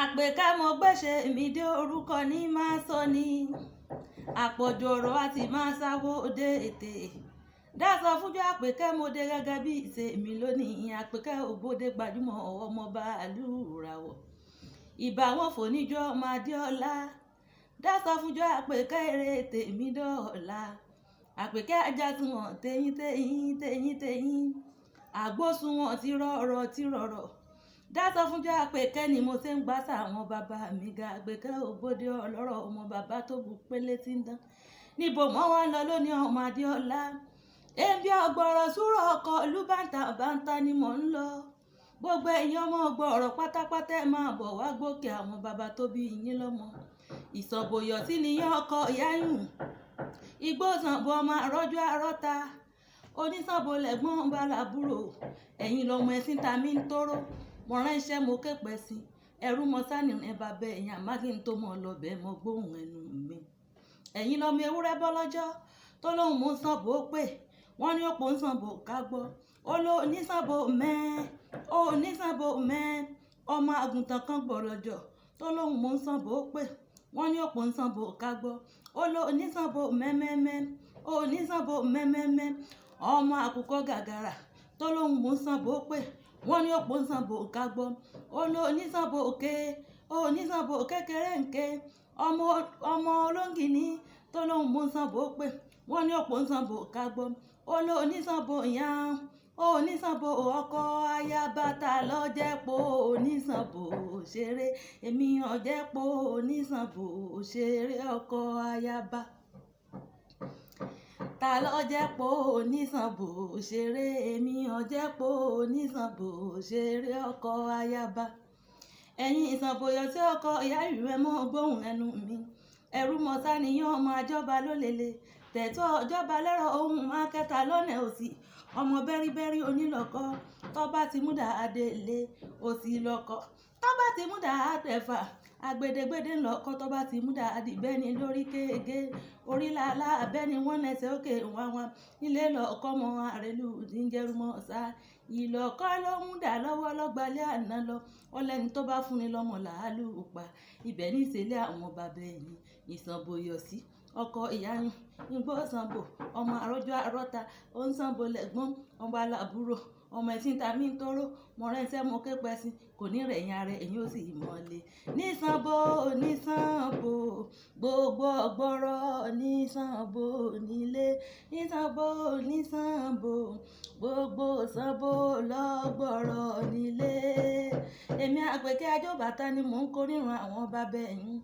Àpèkẹ́ mo gbéṣẹ́ mi dé, orúkọ ní máa sọ ni. Àpọ̀jù ọ̀rọ̀ a sì máa sáwó dé ètè. Dáṣọ fúnjọ́ Àpèkẹ́ mo dé gẹ́gẹ́ bí ìṣe mi lónìí. Àpèkẹ́ ògbódé gbajúmọ̀ ọmọọba àlùràwọ̀. Ìbà wọn fò níjọ́ ọmọ Adéọlá. Dáṣọ fúnjọ́ Àpèkẹ́ eré tèmi dọ́ọ̀la. Àpèkẹ́ ajá tún wọn teyín teyín teyín teyín. Àgbósun wọn ti rọ̀rọ̀ ti rọ̀rọ̀. Dáṣọ fúnjọ́ Àpèkẹ́ ni mo ṣe ń gbàṣà àwọn bàbá mi ga. Àpèkẹ́ ògbódé ọlọ́rọ̀ ọmọ bàbá tó bu pélé tí ń dán. Níbo wọ́n wá ń lọ lónìí ọmọ Adéọlá. Èmi ọ̀gbọ̀rọ̀ súrọ̀ ọkọ̀ ìlú bàǹtà bàǹtà ni mò ń lọ. Gbogbo ẹ̀yin ọmọ ọ̀gbọ̀rọ̀ pátápátá ẹ máa bọ̀ wá gbókè àwọn bàbá tó bí yín lọ́mọ. Ìsọ̀bòyọ̀ sí niyán ọkọ̀ yáyùn. Igbó Ṣàngó ọmọ àrọ́jú àrọ́ta. Oníṣàngó lẹ̀gbọ́n bá làbúrò. Ẹ̀yin lọmọ ẹṣin ta mí ń tóró. Mo ránṣẹ́ mo ké pẹ̀ sí. Ẹrú mọ sáni ẹ bàbá ẹ̀yin àmá kí n tó mọ̀ lọ bẹ́ẹ̀ mọ gbóhùn ẹnu mi. Ẹ̀yin lọmọ ewúrẹ́ bọ́ lọ́jọ́ tó lóhùn mú Ṣàngó pè. Wọ́n ní òpó ń Ṣàngó ká gbọ́. Ó ló oníṣàngó mẹ́. Ó oníṣàngó mẹ́. Ọmọ àgùntàn kan gbọ́ lọ́jọ́ tó lóhùn mú Ṣàngó pè. Wọ́n ní òpó ń Ṣàngó ká gbọ́. Ó ló oníṣàngó mẹ́mẹ́mẹ́. Ó oníṣàngó mẹ́mẹ́mẹ́. Ọmọ àkùkọ gàgàrà tó lóhùn mú Ṣàngó pè. Wọ́n ní òpó ń Ṣàngó ká gbọ́. Ó ló oníṣàngó ké. Ó oníṣàngó kékeré ńké. Ọmọ, ọmọ olóńgìní tó lóhùn mú Ṣàngó pè. Wọ́n ní òpó ń Ṣàngó ká gbọ́. Ó ló oníṣàngó yán. Ó oníṣàngó ọkọ ayaba ta ló jẹ́ po oníṣàngó ṣeré. Èmi ò jẹ́ po oníṣàngó ṣeré ọkọ ayaba. Ta ló jẹ́ po oníṣàngó ṣeré? Èmi ò jẹ́ po oníṣàngó ṣeré ọkọ ayaba. Ẹ̀yin ìsànbòyọ̀ tí ọkọ ìyá ìlú ẹ mọ́ gbóhùn ẹnu mi. Ẹrú mọ sáníyàn ọmọ àjọba lólele. Tẹ̀tọ́ ọjọ́ba lẹ́rọ̀ ohun máa kẹta lọ́nà òsì. Ọmọ bẹ́ríbẹ́rí onílọ́kọ. Tọ́ba ti múdà adélé òsì lọ́kọ. Tọ́ba ti múdà àtẹ̀fà. Agbedegbede ńlọkọ tọ́ba ti múdà adìbẹ́ni lórí kéèké. Orí làálàá abẹ́ni wọ́n nẹsẹ̀ òkè wá wá. Nílé lọ́kọ mọ àrélù tí ń jẹ́rú mọ́ sá. Ìlọ́kọ ló múdà lọ́wọ́ lọ́gbàlẹ̀ àná lọ. Ọlẹ́ni tó bá fúnni lọ́mọ làálù pa. Ibẹ̀ ní ìṣẹ̀lẹ̀ àwọn bàbá ẹ̀yìn. Ìsànbòyọ̀ sí ọkọ ìyáyún. Igbó Ṣàngó ọmọ àrọ́jọ àrọ́ta. Ó ń Ṣàngó lẹ̀gbọ́n ọmọ aláàbúrò. Ọmọ ẹṣin ta mí ń tóró. Mo ránṣẹ́ mo ké pẹ̀ sí. Kò ní rẹ̀yìn ara ẹ̀yin ó sì mọ̀lé. Ní Ṣàngó, ní Ṣàngó, gbogbo ọ̀gbọ̀rọ̀ ní Ṣàngó nílé. Ní Ṣàngó, ní Ṣàngó, gbogbo Ṣàngó lọ́gbọ̀rọ̀ nílé. Èmi Àpèkẹ́ Ajóbàtà ni mò ń kó nírun àwọn bàbá ẹ̀yìn.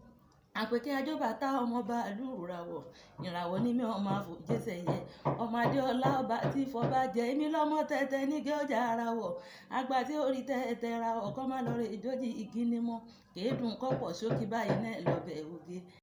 Àpèkẹ́ Ajóbàtà ọmọọba àlùràwọ̀. Ìràwọ̀ ni mí ọmọ àfòjésẹ̀ yẹ. Ọmọ Adéọlá ọba tí fọba jẹ. Èmi lọ́mọ tẹ́tẹ́ nígi ọjà ara wọ̀. Àgbà tí ó rí tẹ́tẹ́ ra ọkọ má lọ re ìjójì igi ni mọ́. Kèédùn kọ́pọ̀ sókí báyìí náà lọ́bẹ̀ oge.